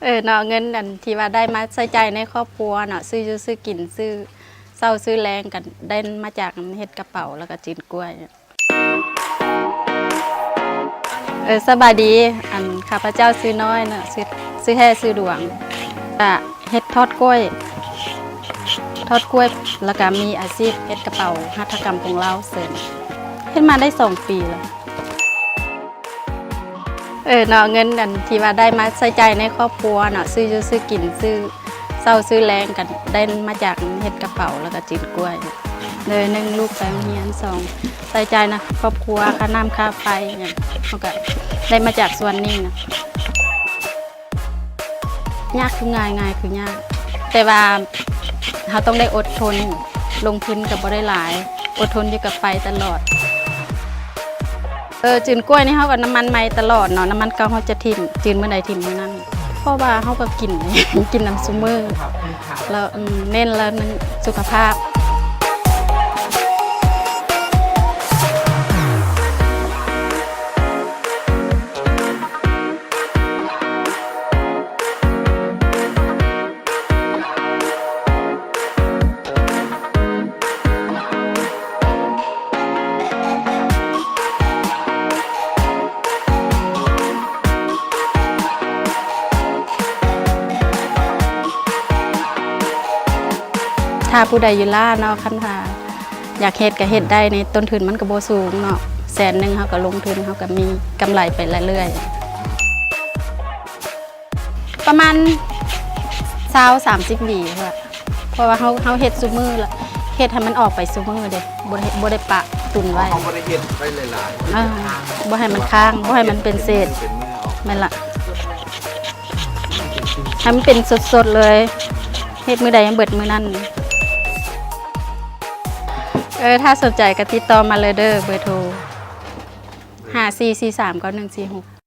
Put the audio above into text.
ເອີເນາະ ເງິນອັນທີ່ວ່າໄດ້ມາໃຊ້ຈ່າຍໃນຄອບຄົວເນາະ ຊື້ຢູ່ຊື້ກິນ ຊື້ເຊົ້າຊື້ແລງ ກໍໄດ້ມາຈາກເຮັດກະເປົາ ແລ້ວກໍຈືນກ້ວຍ. ເອີ ສະບາຍດີ ອັນ ຂ້າພະເຈົ້າຊື່ນ້ອຍເນາະ ຊື່ ຊື່ແທ້ຊື່ດວງ ກະເຮັດທອດກ້ວຍ ທອດກ້ວຍ ແລ້ວກະມີອາຊີບເຮັດກະເປົາ ຫັດຖະກຳໂປງລາວເສີມ ເຮັດມາໄດ້ສອງປີແລ້ວ. ເອີເນາະ ເງິນອັນທີ່ວ່າໄດ້ມາໃຊ້ຈ່າຍໃນຄອບຄົວເນາະ ຊື້ຢູ່ຊື້ກິນ ຊື້ເຊົ້າຊື້ແລງ ກໍໄດ້ມາຈາກເຮັດກະເປົາ ແລ້ວກໍຈືນກ້ວຍ. ໂດຍ ໜຶ່ງ ລູກໄປໂຮງຮຽນ ສອງ ໃຊ້ຈ່າຍໃນຄອບຄົວ ຄ່ານ້ຳຄ່າໄຟຫຍັງ ເຮົາກໍໄດ້ມາຈາກສ່ວນນີ້ນະ. ຍາກຄືງ່າຍ ງ່າຍຄືຍາກ ແຕ່ວ່າເຮົາຕ້ອງໄດ້ອົດທົນ ລົງທຶນກໍບໍ່ໄດ້ຫຼາຍ ອົດທົນຢູ່ ກໍໄປຕະຫຼອດ. ເອີ ຈືນກ້ວຍນີ້ເຮົາກໍນ້ຳມັນໃໝ່ຕະຫຼອດເນາະ ນ້ຳມັນເກົ່າເຮົາຈະຖິ້ມ ຈືນມື້ໃດຖິ້ມມື້ນັ້ນ ເພາະວ່າເຮົາກໍກິນ ກິນນຳຊຸມື້ ແລ້ວ ເນັ້ນແລ້ວໜຶ່ງສຸຂະພາບ. ຖ້າຜູ້ໃດຢູ່ລ້າເນາະ ຄັນວ່າຢາກເຮັດກໍເຮັດໄດ້ ໃນຕົ້ນທຶນມັນກໍບໍ່ສູງເນາະ ແສນໜຶ່ງ ເຮົາກໍລົງທຶນ ເຮົາກໍມີກຳໄລໄປເລື້ອຍໆ. ປະມານຊາວ ສາມສິບ ຫວີ ເພາະວ່າເຮົາ ເຮົາເຮັດຊຸມື້ ແລ້ວເຮັດໃຫ້ມັນອອກໄປຊຸມື້ເດ້ ບໍ່ໄດ້ ບໍ່ໄດ້ປະຕຸນໄວ້ ເຮົາບໍ່ໄດ້ເຮັດໄວ້ຫຼາຍໆ ເອີ ບໍ່ໃຫ້ມັນຄ້າງ ບໍ່ໃຫ້ມັນເປັນເສດ ເປັນມື້ເປັນມື້ອອກ ແມ່ນລະ ໃຫ້ມັນເປັນສົດໆເລີຍ ເຮັດມື້ໃດໃຫ້ເບິດມື້ນັ້ນ. ເອີ ຖ້າສົນໃຈກໍຕິດຕໍ່ມາເລີຍເດີ ເບີໂທ ຫ້າສີ່ສີ່ສາມເກົ້າໜຶ່ງສີ່ຫົກ.